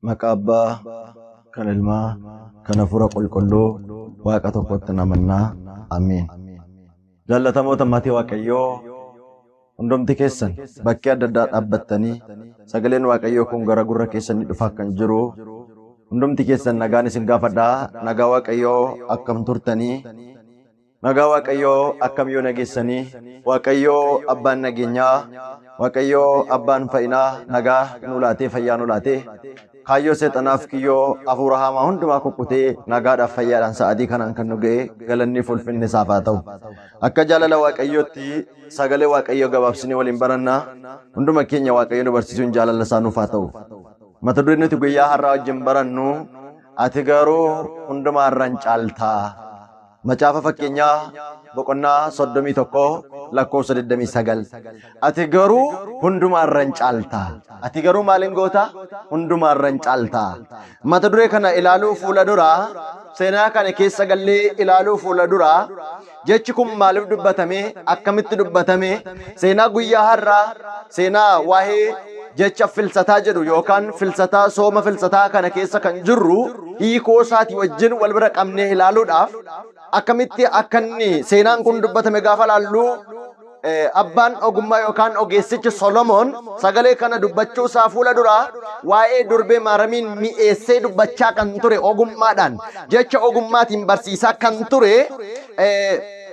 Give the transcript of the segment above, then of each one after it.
Maqaa Abbaa, kan Ilmaa, kan Hafuura Qulqulluu, Waaqa tokkotti namannaa. Ameen. Jaallatamoota maatii Waaqayyoo, hundumti keessan bakkee adda addaa dhaabbattanii sagaleen Waaqayyoo kun gara gurra keessanii dhufaa kan jiru, hundumti keessan nagaan isin gaafadhaa. Nagaa Waaqayyoo akkam turtanii? Nagaa Waaqayyoo akkam yoo nageessanii? Waaqayyoo abbaan nageenyaa, Waaqayyoo abbaan fayyinaa nagaa nu laatee fayyaa nu laatee kaayyoo seexanaaf kiyyoo hafuura hamaa hundumaa kukkutee nagaadhaaf fayyaadhaan sa'aatii kanaan kan nu ga'e galanni fi ulfinni isaaf haa ta'u. Akka jaalala Waaqayyootti sagalee Waaqayyoo gabaabsinee waliin barannaa. Hunduma keenya Waaqayyo nu barsiisuun jaalala isaa nuuf haa ta'u. Mata dureen nuti guyyaa har'aa wajjin barannu ati garuu hundumaa irra hin caaltaa. Macaafa Fakkeenyaa boqonnaa 31 lakkoofsa 29. Ati garuu hundumaa irra hin caalta. Ati garuu maaliin goota? Hundumaa irra hin caalta. Mata duree kana ilaaluu fuula dura, seenaa kana keessa gallee ilaaluu fuula dura, jechi kun maaliif dubbatame? Akkamitti dubbatame? Seenaa guyyaa har'aa, seenaa waa'ee jecha filsataa jedhu yookaan filsataa sooma filsataa kana keessa kan jirru hiikoo isaatii wajjin wal bira qabnee ilaaluudhaaf akkamitti akka inni seenaan kun dubbatame gaafa laallu, abbaan ogummaa yookaan ogeessichi Solomoon sagalee kana dubbachuu isaa fuula dura waa'ee durbee Maaramiin mi'eessee dubbachaa kan ture, ogummaadhaan jecha ogummaatiin barsiisaa kan ture,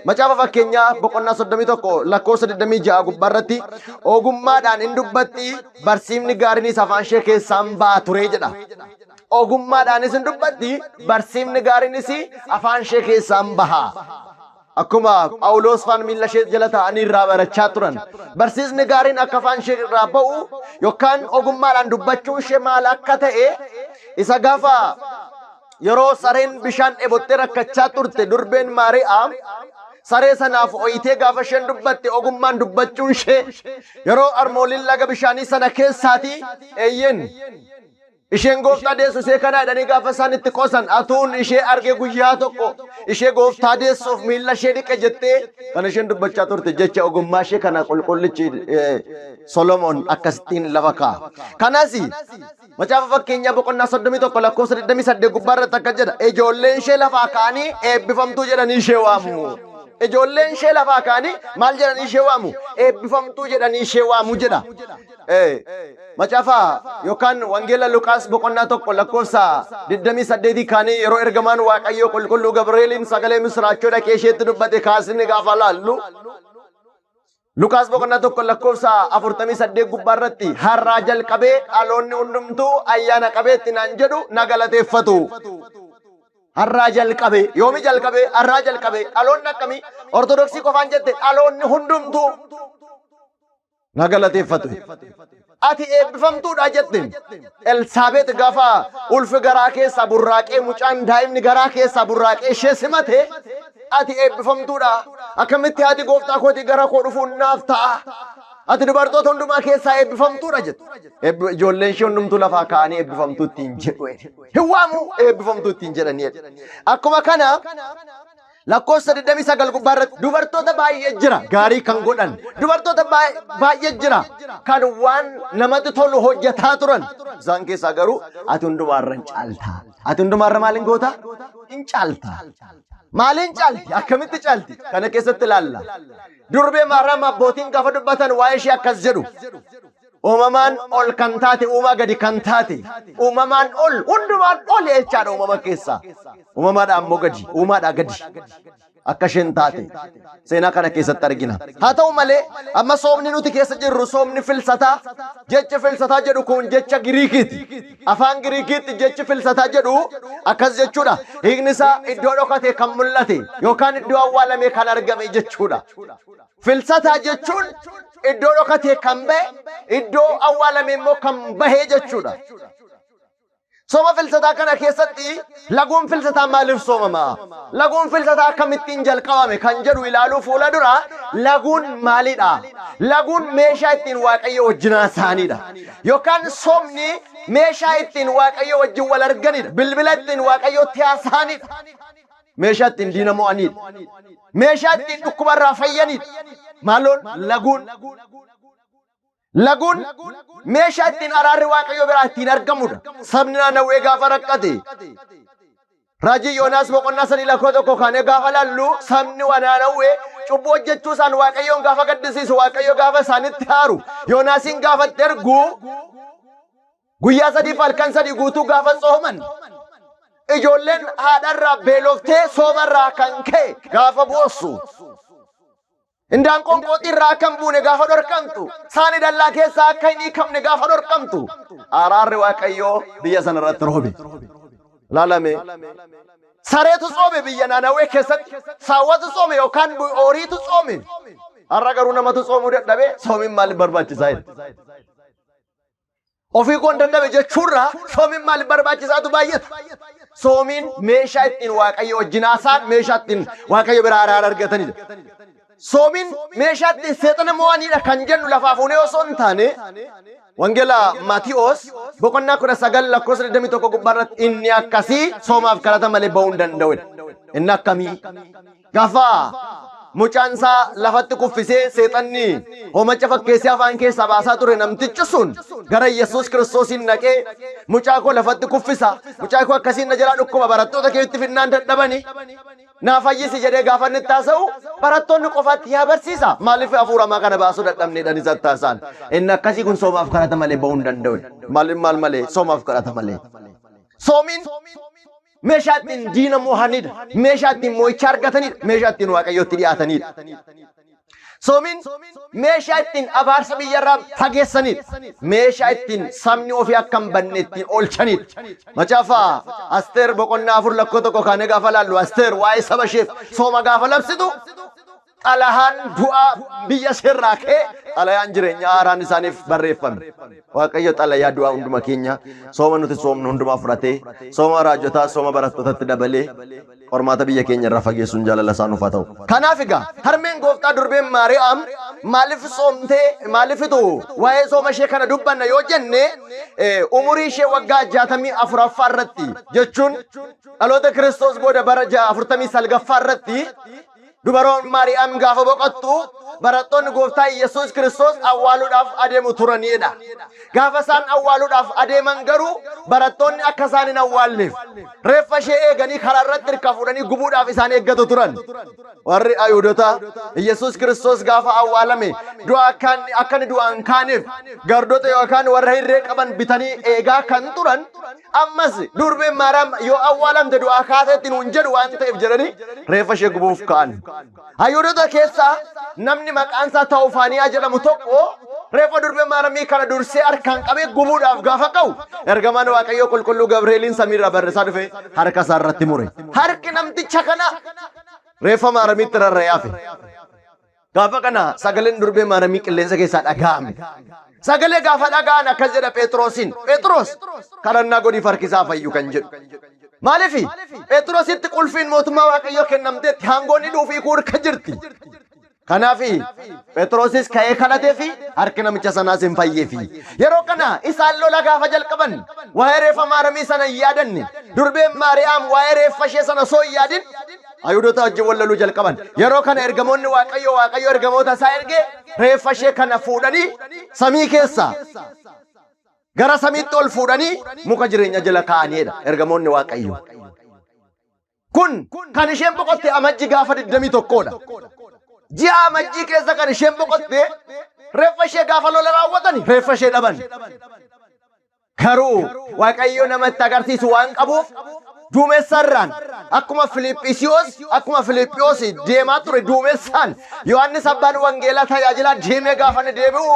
Macaafa Fakkeenyaa boqonnaa 31 lakkoofsa 26 gubbaarratti ogummaadhaan hin dubbatti, barsiifni gaariinis afaan ishee keessaan ba'a ture jedha. Ogummaadhaanis hin dubbatti, barsiifni gaariinis afaan ishee keessaan baha. Akkuma Phaawulos faan miilla ishee jala taa'anii irraa barachaa turan. Barsiisni gaariin akka afaan ishee irraa ba'u yookaan ogummaadhaan dubbachuun ishee maal akka ta'e isa gaafa yeroo sareen bishaan dheebottee rakkachaa turte, durbeen Maariyaam saree sanaaf ho'itee gaafa isheen dubbatte, ogummaan dubbachuun ishee, yeroo armooliin laga bishaanii sana keessaatii eeyyen isheen gooftaa deessu ishee kana jedhanii gaafa isaan itti qosan, atuun ishee arge guyyaa tokko ishee gooftaa deessuuf miilla ishee dhiqe jettee kan isheen dubbachaa turte, jecha ogummaa ishee kana qulqullichi Solomoon akkasittiin lafa kaa'a. Kanas Macaafa Fakkeenyaa boqonnaa 31 lakkoofsa 28 gubbaa irratti akka jedha. Ijoolleen ishee lafaa ka'anii eebbifamtuu jedhanii ishee waamu. Ijoolleen ishee lafaa ka'anii maal jedhanii ishee waamu? Eebbifamtuu jedhanii ishee waamu jedha. Macaafa yookaan Wangeela Luqaas boqonnaa 1 lakkoofsa 28 kaanii yeroo ergamaan Waaqayyoo qulqulluu Gabri'eeliin sagalee misiraachoo dhaqee isheetti dubbate kaasni gaafa laallu, Lukaas boqonnaa 1 lakkoofsa 48 gubbaa irratti har'aa jalqabee dhaloonni hundumtuu ayyaana qabeetti naan jedhu na galateeffatu. Har'aa jalqabee, yoomi jalqabee? Har'aa jalqabee. Dhaloonni akkamii? Ortodoksii qofaan jette, dhaloonni hundumtuu na galateeffatu. Ati eebbifamtuudha jetteen. Elsaabeet gaafa ulfi garaa keessaa burraaqee, mucaan daa'imni garaa keessaa burraaqee ishee simate, ati eebbifamtuudha. Akkamitti haati gooftaa kootii gara koo dhufuun naaf ta'a? Ati dubartoota hundumaa keessaa eebbifamtuudha jette. Ijoolleen ishee hundumtuu lafaa ka'anii eebbifamtuu ittiin jedhu. Hin waamu, eebbifamtuu ittiin jedhanii. Akkuma kana lakkoofsa 29 gubbaa irratti dubartoota baay'ee jira gaarii kan godhan, dubartoota baay'ee jira kan waan namatti tolu hojjetaa turan. Isaan keessaa garuu ati hundumaarra hin caalta. Ati hundumaarra maaliin goota? Hin caalta. Maaliin caalti? Akkamitti caalti? Kana keessatti ilaalla. Durbee Maariyaam abbootiin gaafa dubbatan waa'ee ishee akkas jedhu. Uumamaan ol kan taate, uumaa gadi kan taate, uumamaan ol, hundumaan ol jechaadha uumama keessaa. Uumamaadhaa immoo gadi, uumaadhaa gadi akka isheen taate seenaa kana keessatti argina. Haa ta'u malee amma soomni nuti keessa jirru soomni filsataa, jechi filsataa jedhu kun jecha Giriikiiti. Afaan Giriikiitti jechi filsataa jedhu akkas jechuudha. Hiikni isaa iddoo dhokate kan mul'ate yookaan iddoo awwaalame kan argame jechuudha. Filsataa jechuun iddoo dhokatee kan bahe, iddoo awwaalame immoo kan bahe jechuudha. Sooma filsataa kana keessatti laguun filsataa maaliif soomama? Laguun filsataa akkamittiin jalqabame kan jedhu ilaaluu fuula dura laguun maalidha? Laguun meeshaa ittiin Waaqayyo wajjin haasa'anidha. Yookaan soomni meeshaa ittiin Waaqayyo wajjin wal arganidha. Bilbila ittiin Waaqayyotti haasa'anidha. Meeshaa ittiin diina mo'anidha. Meeshaa ittiin dhukkubarraa fayyanidha. Maaloon laguun Laguun meeshaa ittiin araarri Waaqayyoo biraa ittiin argamudha. Sabni Naannawwee gaafa rakkate Raajii Yoonaas boqonnaa 3 lakkoo 1 kaanee gaafa laallu sabni Naannawwee cubbuu hojjechuu isaan Waaqayyoon gaafa gaddisiisu, Waaqayyo gaafa isaanitti haaru, Yoonaasiin gaafa itti ergu, guyyaa 3f halkan 3 guutuu gaafa sooman, ijoolleen haadharraa beeloftee soomarraa kan ka'e gaafa boossu, indaanqoon qooxii irraa akka hin buune gaafa dhorkamtu, saani dallaa keessaa akka hin hiikamne gaafa dhorkamtu, araarri Waaqayyoo biyya sana irratti roobe. Laalame. Sareetu tsoome biyya Naanawwee keessatti, saawwatu tsoome yookaan horiitu tsoome. Har'a garuu namatu tsoomuu dadhabee soomiin maaliif barbaachisaa jedha. Ofii koon dadhabe jechuurraa soomiin maaliif barbaachisaatu baay'ata. Soomiin meeshaa ittiin Waaqayyo wajjin haasa'an, meeshaa ittiin Waaqayyo biraa araara argatanidha. Soomiin meeshaa ittiin seexana mo'anidha kan jennu lafaa fuunee osoo hin taane, Wangeela Maatiyoos boqonnaa 19 lakkoofsa 21 gubbaarratti inni akkasii soomaaf kadhata malee ba'uu hin danda'udha. Inni akkamii? Gaafa mucaan isaa lafatti kuffisee seexanni hoomacha fakkeessee afaan keessaa baasaa ture, namtichi sun gara Yesuus Kiristoosiin naqee, "Mucaa koo lafatti kuffisa, mucaa koo akkasiin na jalaa dhukkuba, barattoota keetti finnaan dadhabani, naa fayyisi" jedhee gaafa inni itti haasa'u, barattoonni qofaatti yaa barsiisa, maaliif hafuura hamaa kana baasuu dadhabneedhaan isatti haasa'an. Inni akkasii kun soomaaf kadhata malee ba'uu hin danda'u. Maaliif maal malee? Soomaaf kadhata malee. Soomiin meeshaa ittiin diina mo'anidha. Meeshaa ittiin mo'icha argatanidha. Meeshaa ittiin Waaqayyotti dhiyaatanidha. Soomiin meeshaa ittiin abaarsa biyyarraa fageessanidha. Meeshaa ittiin sabni ofii akka hin banne ittiin oolchanidha. Macaafa Asteer boqonnaa 4 lakkoo 1 kaanee gaafa laallu, Asteer waa'ee saba isheef sooma gaafa labsitu, xalayaan du'aa biyya isheerraa ka'ee xalayaan jireenyaa haaraan isaaniif barreeffame. Waaqayyo xalayaa du'aa hunduma keenya sooma nuti soomnu hundumaa fudhatee, sooma raajotaa, sooma barattootatti dabalee, qormaata biyya keenya irraa fageessuun jaalala isaa nuuf haa ta'u. Kanaaf egaa harmeen gooftaa durbeen Maariyaam maaliif soomtee, maaliifitu waa'ee sooma ishee kana dubbanna yoo jenne, umurii ishee waggaa 64ffaa irratti, jechuun dhaloota Kiristoos booda bara 49ffaa irratti dubaroon Maariyaam gaafa boqottu, barattoonni gooftaa Yesuus Kiristoos awwaaluudhaaf adeemu turanidha. Gaafa isaan awwaaluudhaaf adeeman garuu barattoonni akka isaan hin awwaalleef reeffa ishee eeganii karaa irratti hirkaa fuudhanii gubuudhaaf isaan eeggatu turan. Warri Ayhuudotaa Yesuus Kiristoos gaafa awwaalame du'a akka inni du'aan kaaneef gardota yookaan warra hirree qaban bitanii eegaa kan turan, ammas durbeen Maariyaam yoo awwaalamte du'aa kaateetti nuun jedhu waan ta'eef jedhanii reeffa ishee gubuuf ka'an. Ayhuudota keessaa namni maqaan isaa Tawufaaniyaa jedhamu tokko reeffa durbee Maariyaamii kana dursee harkaan qabee gubuudhaaf gaafa ka'u, ergamaan Waaqayyoo qulqulluu Gabri'eeliin samiirraa barrisaa dhufe harka isaa irratti mure. Harki namticha kana reeffa Maariyaamiitti rarra'ee hafe. Gaafa kana sagaleen durbee Maariyaamii qilleensa keessaa dhaga'ame. Sagalee gaafa dhaga'an akkas jedha Phexrosiin, "Phexros, kadhannaa godhiif harki isaa fayyu" kan jedhu. Maaliif? Phexrositti qulfiin mootummaa Waaqayyoo kennamteetti, aangoon hidhuu fi hiikuu harka jirti. Kanaaf Phexrosis ka'ee kadhatee fi harki namicha sanaas hin fayyeefi. Yeroo kana isaan lola gaafa jalqaban waa'ee reeffa Maariyaamii sana hin yaadanne. Durbeen Maariyaam waa'ee reeffa ishee sana osoo hin yaadin Ayhuudota wajjin wal loluu jalqaban. Yeroo kana ergamoonni Waaqayyo, Waaqayyo ergamoota isaa ergee reeffa ishee kana fuudhanii samii keessa gara samiitti ol fuudhanii muka jireenya jala kaa'aniidha ergamoonni Waaqayyo. Kun kan isheen boqotte Amajji gaafa 21dha. Ji'a Amajjii keessa kan isheen boqotte, reeffa ishee gaafa lola raawwatan reeffa ishee dhaban. Garuu Waaqayyo namatti agarsiisu waan qabuuf, duumessarraan akkuma Filiiphiyoos deemaa ture, duumessaan Yohaannis abbaan wangeelaa tajaajilaa deemee gaafa inni deebi'u,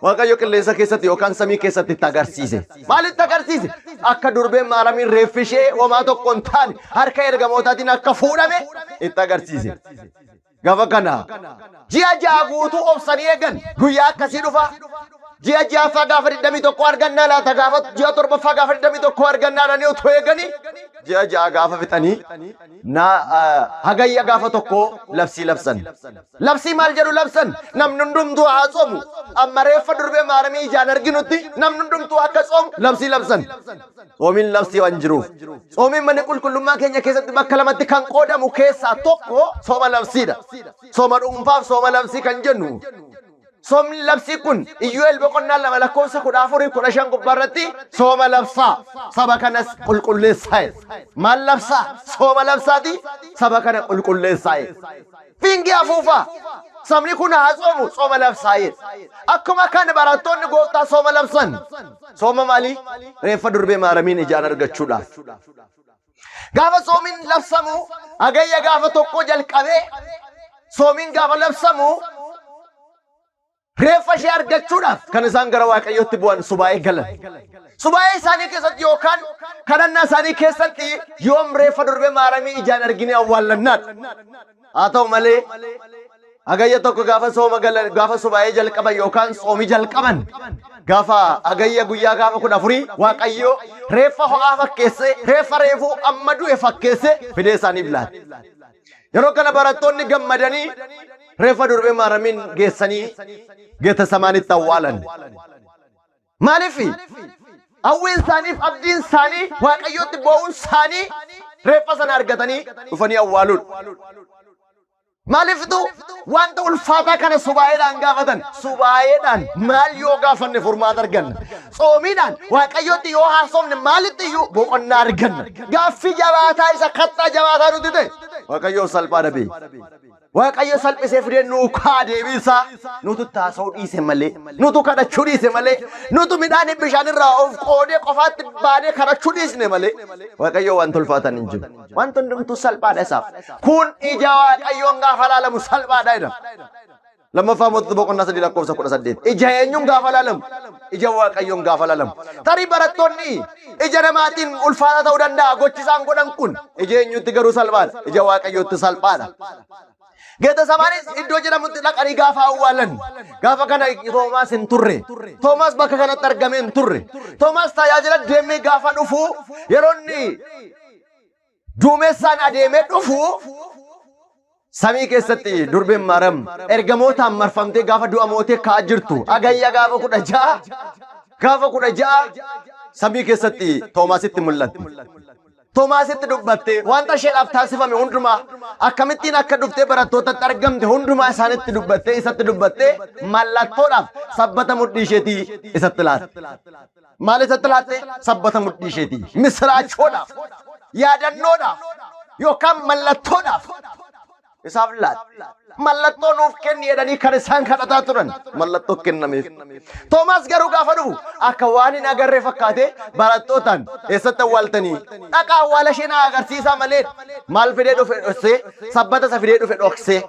Waaqayyo qilleensa keessatti yookaan samii keessatti itti agarsiise. Maalitti agarsiise? Akka durbeen Maaramiin reeffi ishee homaa tokko hin taane harka ergamootaatiin akka fuudhame itti agarsiise. Gaafa kana ji'a 6 guutuu obsanii eegan, guyyaa akkasii dhufa. Ji'a ja'affaa gaafa 21 argannaa laata, gaafa ji'a torbaffaa gaafa 21 argannaa jedhanii otoo eeganii ji'a ja'a gaafa fixanii na hagayya gaafa tokko labsii labsan. Labsii maal jedhu labsan? Namni hundumtuu haa tsoomu. Amma reeffa durbee maaramii ijaan arginutti namni hundumtuu akka tsoomu labsii labsan. Tsoomiin labsii waan jiruuf. Tsoomiin mana qulqullummaa keenya keessatti bakka lamatti kan qoodamu keessaa tokko sooma labsiidha. Sooma dhuunfaaf sooma labsii kan jennu. Soomni labsii kun Iyyu'eel boqonnaa 2 lakkoofsa 14 15 gubbaarratti sooma labsaa saba kanas qulqulleessaa jedha. Maal labsaa? Sooma labsaati saba kana qulqulleessaa jedha. Fiingee afuufaa sabni kun haa tsoomu, sooma labsaa jedha. Akkuma kana barattoonni gooftaa sooma labsan. Sooma maalii? Reeffa durbee maaramiin ijaan argachuudhaaf. Gaafa soomiin labsamu hagayya gaafa tokko jalqabee soomiin gaafa labsamu reeffa ishee argachuudhaaf kan isaan gara Waaqayyootti bu'an subaa'ee galan. Subaa'ee isaanii keessatti yookaan kadhannaa isaanii keessatti yoom reeffa durbee maaramii ijaan argine awwaallannaadha. Haa ta'u malee hagayya tokko gaafa sooma galan, gaafa subaa'ee jalqaban yookaan soomi jalqaban, gaafa hagayya guyyaa gaafa 14 Waaqayyo reeffa ho'aa fakkeessee, reeffa reefuu amma du'e fakkeessee fidee isaaniif laate. Yeroo kana barattoonni gammadanii reeffa durbee maaramiin geessanii Geetesamaanitti awwaalan. Maaliif? Hawwiin isaaniif abdiin isaanii Waaqayyootti boo'uun isaanii reeffa sana argatanii dhufanii awwaaluudha. Maaliiftu wanta ulfaataa kana subaa'eedhaan gaafatan? Subaa'eedhaan maal yoo gaafanne furmaata arganna? Tsoomiidhaan Waaqayyootti yoo haasofne maalitti iyyuu boqonnaa arganna? Gaaffii jabaataa isa kattaa jabaataa nuti ta'e Waaqayyoof salphaadha beeku. Waaqayyo salphisee fidee nuu kaa deebii isaa. Nutu itti haasa'uu dhiise malee, nutu kadhachuu dhiise malee, nutu midhaan bishaan irraa of qoodee qofaatti baanee kadhachuu dhiisne malee Waaqayyo waan tolfaatan hin jiru. Wanti hundumtuu salphaadha isaaf. Kun ija Waaqayyoon gaafa laalamu salphaadha jedhama. Lammaffaa Mootota boqonnaa 3 lakkoofsa 18. Ija eenyuun gaafa laalamu? Ija Waaqayyoon gaafa laalamu. Tarii barattoonni ija namaatiin ulfaataa ta'uu danda'a gochi isaan godhan kun. Ija eenyutti garuu salphaadha? Ija Waaqayyootti salphaadha. Geetasamaanis iddoo jedhamutti dhaqanii gaafa awwaalan, gaafa kana Toomaas hin turre. Toomaas bakka kanatti argamee hin turre. Toomaas tajaajila deemee gaafa dhufu, yeroo inni duumessaan adeemee dhufu, samii keessatti durbeen Maaram ergamootaan marfamtee gaafa du'a mootee ka'aa jirtu, hagayya gaafa 16, gaafa 16 samii keessatti Toomaasitti mul'atte. Toomaasitti dubbatte, wanta isheedhaaf taasifame hundumaa, akkamittiin akka dhuftee barattootatti argamte hundumaa isaanitti dubbatte, isatti dubbatte, mallattoodhaaf sabbata mudhii isheetii isatti laatte. Maal isatti laatte? Sabbata mudhii isheetii. Misiraachoodhaaf, yaadannoodhaaf yookaan mallattoodhaaf isaaf laatte. Mallattoo nuuf kenni jedhanii kan isaan kadhataa turan mallattoo kennameef. Toomaas garuu gaafa dhufu akka waan hin agarree fakkaatee barattootaan, eessatti awwaaltanii? Dhaqaa awwaala ishee na agarsiisaa malee. Maal fidee dhufe dhoksee? Sabbata isa fidee dhufe dhoksee.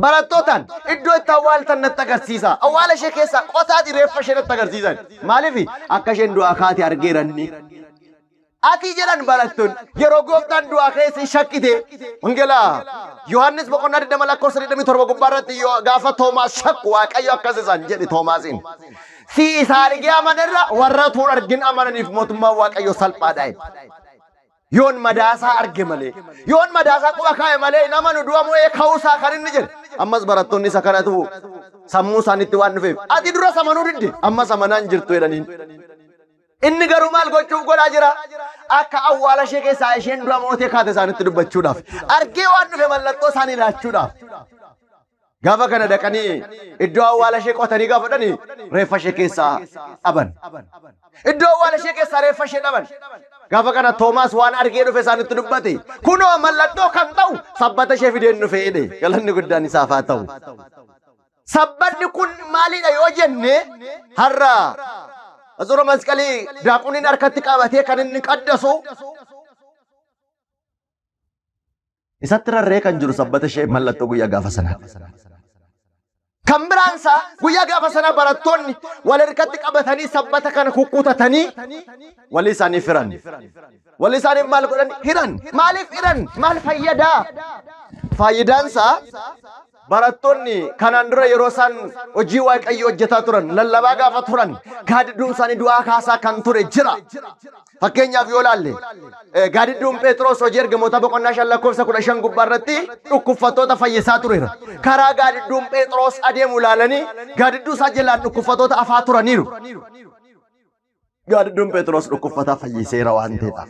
Barattootaan, iddoo itti awwaaltan natti agarsiisa. Awwaala ishee keessaa qotaati reeffa ishee natti agarsiisan. Maaliif? Akka isheen du'aa kaate argeera inni. Ati jedhan barattoonni, yeroo gooftaan du'aa keessa shakkite, Wangeela Yohaannis boqonnaa 20 lakkoofsa 27 gubbaa irratti yoo gaafa Toomaas shakku Waaqayyo akkas isaan jedhe Toomaasiin. Si isa argee amanerra warra utuu hin argin amananiif mootummaan Waaqayyo salphaadha jedhe. Yoon madaasaa arge malee, yoon madaasaa quba kaa'e malee hin amanu du'a mo'ee ka'uusaa kan inni jedhe. Ammas barattoonni isa kanatu sammuu isaaniitti waan dhufeef, ati duras amanuu didde, ammas amanaa hin jirtu jedhaniin. Inni garuu maal gochuuf godhaa jira? Akka awwaala ishee keessaa isheen du'a mootee kaate isaanitti dubbachuudhaaf. Argee waan dhufe mallattoo isaanii laachuudhaaf. Gaafa kana dhaqanii iddoo awwaala ishee qotanii gaafa dhaqanii reeffa ishee keessaa dhaban. Iddoo awwaala ishee keessaa reeffa ishee dhaban. Gaafa kana Toomaas waan argee dhufe isaanitti dubbate. Kunoo mallattoo kan ta'u sabbata ishee fideen dhufe jedhe. Galanni guddaan isaaf haa ta'u. Sabbanni kun maalidha yoo jenne, har'a Atsura masqalii daaquniin harkatti qabatee kan inni qaddasu, isatti rarree kan jiru sabbata ishee mallattoo guyyaa gaafa sanaa. Kan biraan isaa guyyaa gaafa sanaa barattoonni wal harkatti qabatanii sabbata kana kukkutatanii walii isaanii firan. Walii isaaniif maal godhan? Hiran. Maaliif hiran? Maal fayyadaa? Faayidaan isaa Barattoonni kanaan dura yeroo isaan hojii Waaqayyoo hojjetaa turan, lallabaa gaafa turan, gaaddidduun isaanii du'aa kaasaa kan ture jira. Fakkeenyaaf yoo ilaalle, gaaddidduun Phexros hojii ergamoota boqonnaa 5 lakkoofsa 15 gubbaa irratti dhukkubfattoota fayyisaa tureera. Karaa gaaddidduun Phexros adeemu ilaalanii gaaddidduu isaa jalaan dhukkubfattoota afaa turaniiru. Gaaddidduun Phexros dhukkubfataa fayyiseera waan ta'eedhaaf.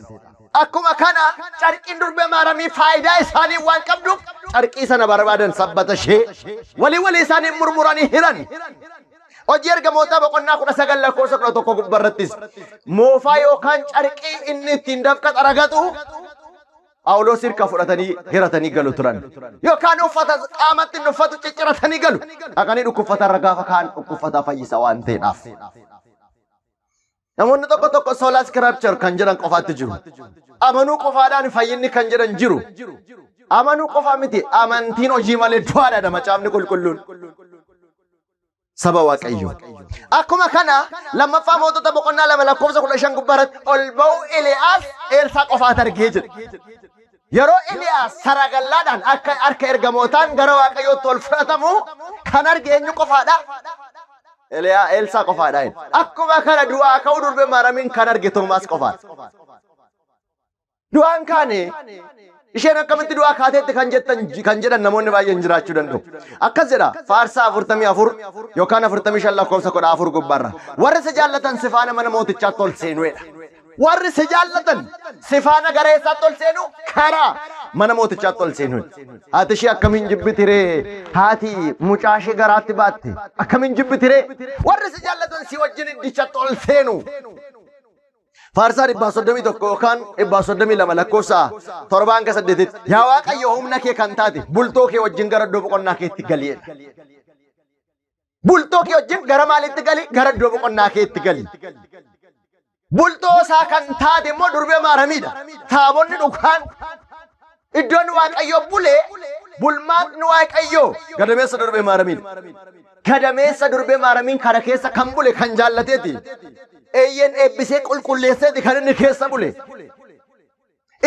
Akkuma kana carqiin durbee Maaramii faayidaa isaanii waan qabduuf carqii sana barbaadan sabbata ishee walii walii isaanii murmuranii hiran. Hojii ergamootaa boqonnaa 19 lakkoofsa 11 gubbarrattis moofaa yookaan carqii inni ittiin dafqa xaragatu Phaawulos hirka fudhatanii hiratanii galu turan. Yookaan uffata qaamatti inni uffatu cicciratanii galu. Dhaqanii dhukkubfataa irra gaafa kaan dhukkubfataa fayyisa waan ta'eedhaaf. Namoonni tokko tokko sola scripture kan jedhan qofaatti jiru. Amanuu qofaadhaan fayyinni kan jedhan jiru. Amanuu qofaa miti, amantiin hojii malee du'aadha macaafni qulqulluun. Saba Waaqayyoo. Akkuma kana lammaffaa mootota boqonnaa 2 lakkoofsa 15 gubbaarratti ol ba'uu Eliyaas Eelsaa qofaatu argee jedhe. Yeroo Eliyaas saragallaadhaan akka harka ergamootaan gara Waaqayyootti ol fudhatamu kan arge eenyu qofaadha? Eliyaa Eelsaa qofaadha. Akkuma kana du'aa ka'uu durbee Maaramiin kan arge Toomaas qofaadha. Du'aan kaane isheen akkamitti du'aa kaateetti kan jettan kan jedhan namoonni baay'een jiraachuu danda'u. Akkas jedha faarsaa 44 yookaan 45 lakkoofsa 14 gubbaarra. Warri si jaallatan si faana mana mootichaatti ol seenuedha. Warri si jaallatan si faana gara eessaatti ol seenu? Karaa mana mootichaatti ol seenu. Haati ishee akkamiin jibbitiree? Haati mucaa ishee garaatti baatte akkamiin jibbitiree? Warri si jaallatan si wajjin iddichatti ol seenu. Faarsaa 131 yookaan 132 lakkoofsa 7 hanga 8tti yaa Waaqayyo humna kee kan taate bultoo kee wajjin gara iddoo boqonnaa keetti gali jedha. Bultoo kee wajjin gara maalitti gali? Gara iddoo boqonnaa keetti gali. Bultoo isaa kan taate immoo durbee Maaramiidha. Taabonni dhugaan iddoon Waaqayyo bule bulmaatni Waaqayyo gadameessa durbee Maaramiidha. Gadameessa durbee Maaramiin kana keessa kan bule kan jaallateeti. Eeyyeen eebbisee qulqulleesseeti kan inni keessa bule.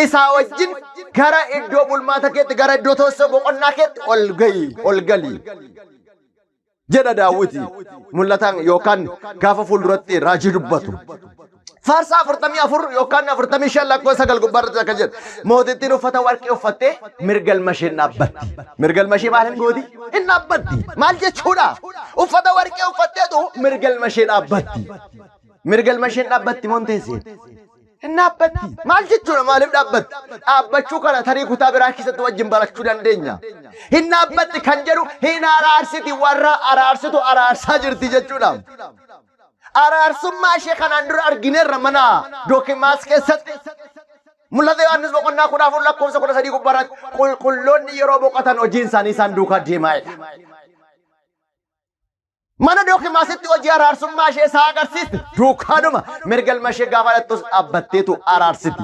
Isaa wajjin gara iddoo bulmaata keetti gara iddoo teessoo boqonnaa keetti ol ga'i ol gali. Jedha Daawwiti mul'ataan yookaan gaafa fuulduratti raajii dubbatu. Faarsaa 44 yookaan 45 lakkoofsa 9 gubbaarratti akka jedhu mootittiin uffata warqee uffattee mirga ilma ishee dhaabbatti. Mirga ilma ishee maal hin gooti? Hin dhaabbatti. Maal jechuudha? Uffata warqee uffatteetu mirga ilma ishee dhaabbatti. Mirga ilma ishee dhaabbatti moo hin teessee? Hin dhaabbatti. Maal jechuudha? Maaliif dhaabbatti? Dhaabbachuu kana tarii kutaa biraa keessatti wajjin barachuu dandeenya. Hin dhaabbatti kan jedhu hin araarsiti, warra araarsitu araarsaa jirti jechuudha. Araarsummaa ishee kanaan dura argineerra mana Dookimaas keessatti. Mul'ata Yohaannis boqonnaa 14 lakkoofsa 13 gubbaarratti qulqulloonni yeroo boqotan hojiin isaanii isaan duukaa deemaa'edha. Mana Dookimaasitti hojii araarsummaa ishee isaa agarsiiste duukaadhuma mirga ilma ishee gaafa dhattus dhaabbatteetu araarsiti.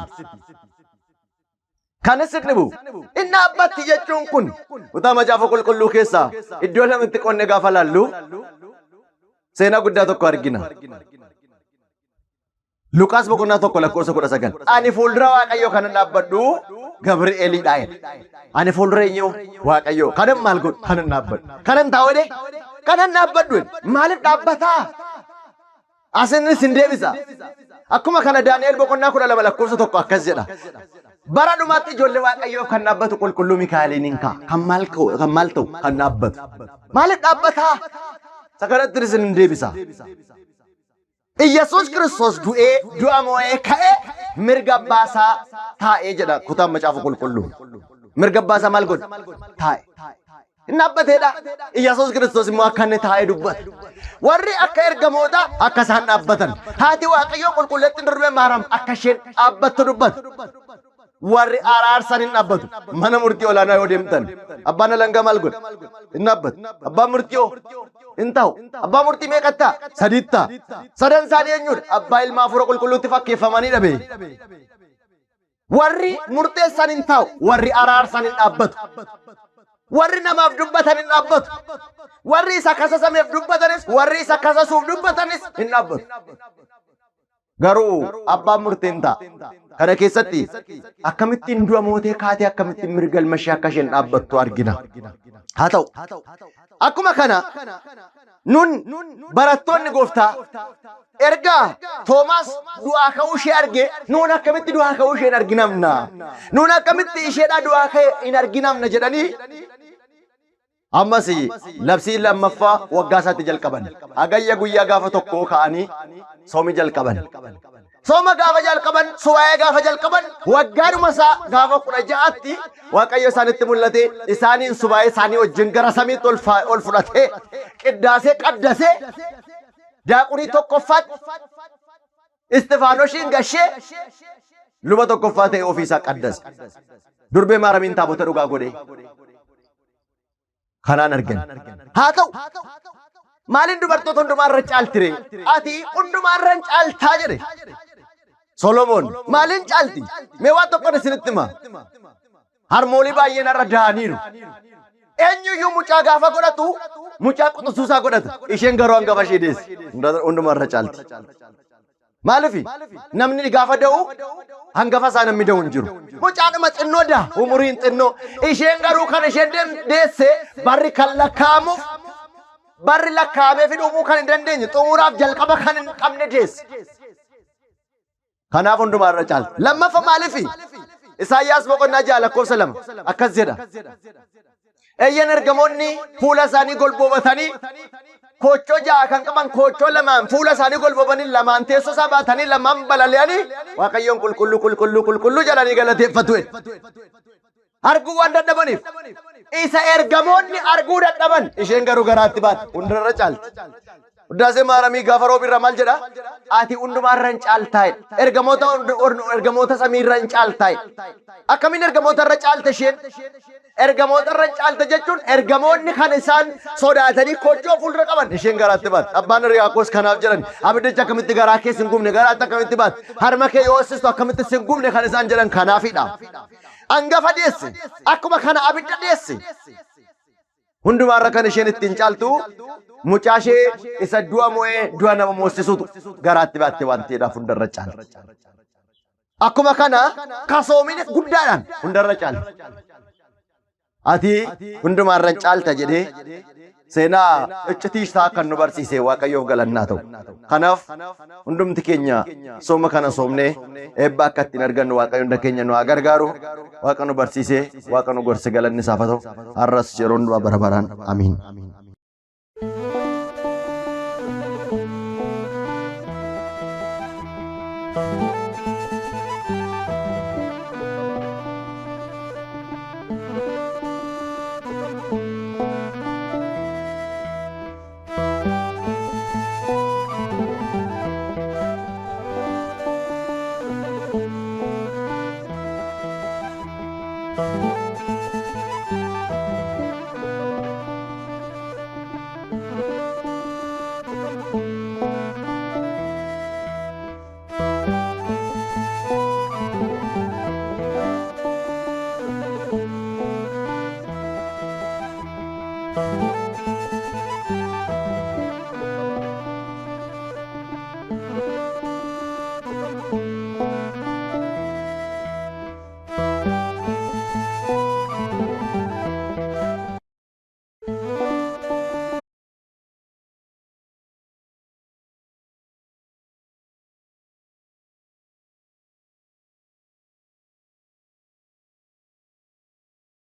Kan isin dhibu inni dhaabbatti jechuun kun kutaa macaafa qulqulluu keessaa iddoo lamatti qonne gaafa laallu seenaa guddaa tokko argina. Luqaas boqonnaa 1 lakkoofsa 19. Ani fuuldura Waaqayyoo kanan dhaabbadhu Gabri'eeliidha jedha. Ani fuuldura eenyu? Waaqayyoo. Kanan maal godhu? Kanan dhaabbadhu. Kanan taa'u jedhe? Kanan dhaabbadhu jedhe. Maaliif dhaabbataa? Asin isin deebisa. Akkuma kana Daani'el boqonnaa 12 lakkoofsa 1 akkas jedha. Bara dhumaatti ijoollee Waaqayyoof kan dhaabbatu qulqulluu Mikaa'eliin hin ka'a. Kan maal ka'u- kan maal ta'u? Kan dhaabbatu. Maaliif dhaabbataa? Isa kanatti isin hin deebisa. Iyyasuus Kiristoos du'ee du'a moo'ee ka'ee mirga abbaa isaa taa'ee jedha kutaan macaafa qulqulluu. Mirga abbaa isaa maal godhe? Taa'e. Inni dhaabbateedha. Iyyasuus Kiristoos immoo akka inni taa'ee dubbata. Warri akka ergamootaa akka isaan dhaabbatan. Haati Waaqayyoo qulqulleettiin durbee Maaraam akka isheen dhaabbattu dubbata. Warri araarsan hin dhaabbatu. Mana murtii olaanaa yoo deemtan abbaan alangaa maal godha? Hin dhaabbatu. Abbaan murtii hoo? Hin ta'u. Abbaa murtii meeqatti ta'a? Sadiitti ta'a. Sadan isaanii eenyudha? Abbaa ilma hafuura qulqulluutti fakkeeffamanii dhabe. Warri murteessan hin taa'u. Warri araarsan hin dhaabbatu. Warri namaaf dubbatan hin dhaabbatu. Warri isa kasasameef dubbatanis, warri isa kasasuuf dubbatanis hin dhaabbatu. Garuu abbaan murteen ta'a. Kana keessatti akkamittiin du'a mootee kaatee akkamittiin mirga ilma ishee akka isheen dhaabbattu argina. Haa ta'u akkuma kana nun barattoonni gooftaa erga Toomaas du'aa ka'uu ishee arge nuun akkamitti du'aa ka'uu ishee hin arginamna? Nuun akkamitti isheedhaa du'aa ka'e hin arginamna jedhanii ammas labsii lammaffaa waggaa isaatti jalqaban. Hagayya guyyaa gaafa tokkoo ka'anii soomii jalqaban. Sooma gaafa jalqaban, suwaa'ee gaafa jalqaban, waggaadhuma isaa gaafa 16tti Waaqayyo isaanitti mul'ate, isaaniin subaa'ee isaanii wajjin gara samiitti ol fudhatee, qiddaasee qaddasee, daaqurii tokkoffaatti Istifaanoshiin gashee luba tokkoffaa ta'e ofiisaa qaddase. Durbee Maaramiin taabota dhugaa godhee. Kanaan argan. Haa ta'u maaliin dubartoota hundumaa irra caaltire? Ati hundumaa irra hin caaltaa jedhe. Solomoon maaliin caalti? Mee waan tokkoon isinitti hima. Harmoolii baay'een har'a da'aniiru. Eenyuyyuu mucaa gaafa godhatu mucaa quxisuusaa godhata. Isheen garuu hangafa ishee deessi. Hundumaa irra caalti. Maaliif namni gaafa da'u hangafa isaa namni da'u hin jiru. Mucaadhuma xinnoo da'a umuriin xinnoo. Isheen garuu kan isheen deesse barri kan lakkaa'amuuf barri lakkaa'amee fi dhumuu kan hin dandeenye xumuraaf jalqaba kan hin qabne deesse. Kanaaf hundumaa irra caalti. Lammaffaa maaliif? Isaayyaas boqonnaa 6 lakkoofsa 2 akkas jedha. Eeyyan ergamoonni fuula isaanii golboobatanii koochoo 6 kan qaban koochoo lamaan fuula isaanii golboobanii lamaan teessoo isaa baatanii lamaan balali'anii Waaqayyoon qulqulluu qulqulluu qulqulluu jedhanii galateeffatu. Arguu waan dadhabaniif isa ergamoonni arguu dadhaban isheen garuu garaatti baate hundarra caalti. Uddaasee Maaramii gaafa roobi irra maal jedha? Ati hundumaa irra hin caaltaa jedha. Ergamoota ergamoota samii irra hin caaltaa jedha. Akkamiin ergamoota irra caalte isheen? Ergamoota irra hin caalte jechuun ergamoonni kan isaan sodaatanii koochoo fuuldura qaban isheen garaatti baate. Abbaan Hiriyaaqoos kanaaf jedhan abiddichi akkamitti garaa kee sin gubne garaatti akkamitti baate harma kee yoo hoosistu akkamitti sin gubne kan isaan jedhan kanaafidha. Angafa deesse akkuma kana abidda deesse. Hundumaarra kan isheen ittiin caaltu mucaa ishee isa du'a mo'ee du'a nama moossisutu garaatti baatte waan ta'eedhaaf hundarra caalti. Akkuma kana kasoomina guddaadhaan hundarra caalti. Ati hundumaarra hin caalta jedhee seenaa iccitii isaa kan nu barsiise Waaqayyoof galannaa ta'u. Kanaaf hundumti keenya sooma kana soomnee eebba akka ittiin argannu Waaqayyo hunda keenya nu haa gargaaru. Waaqa nu barsiisee Waaqa nu gorse galanni isaaf haa ta'u. Har'as yeroo hundumaa bara baraan. Amiin.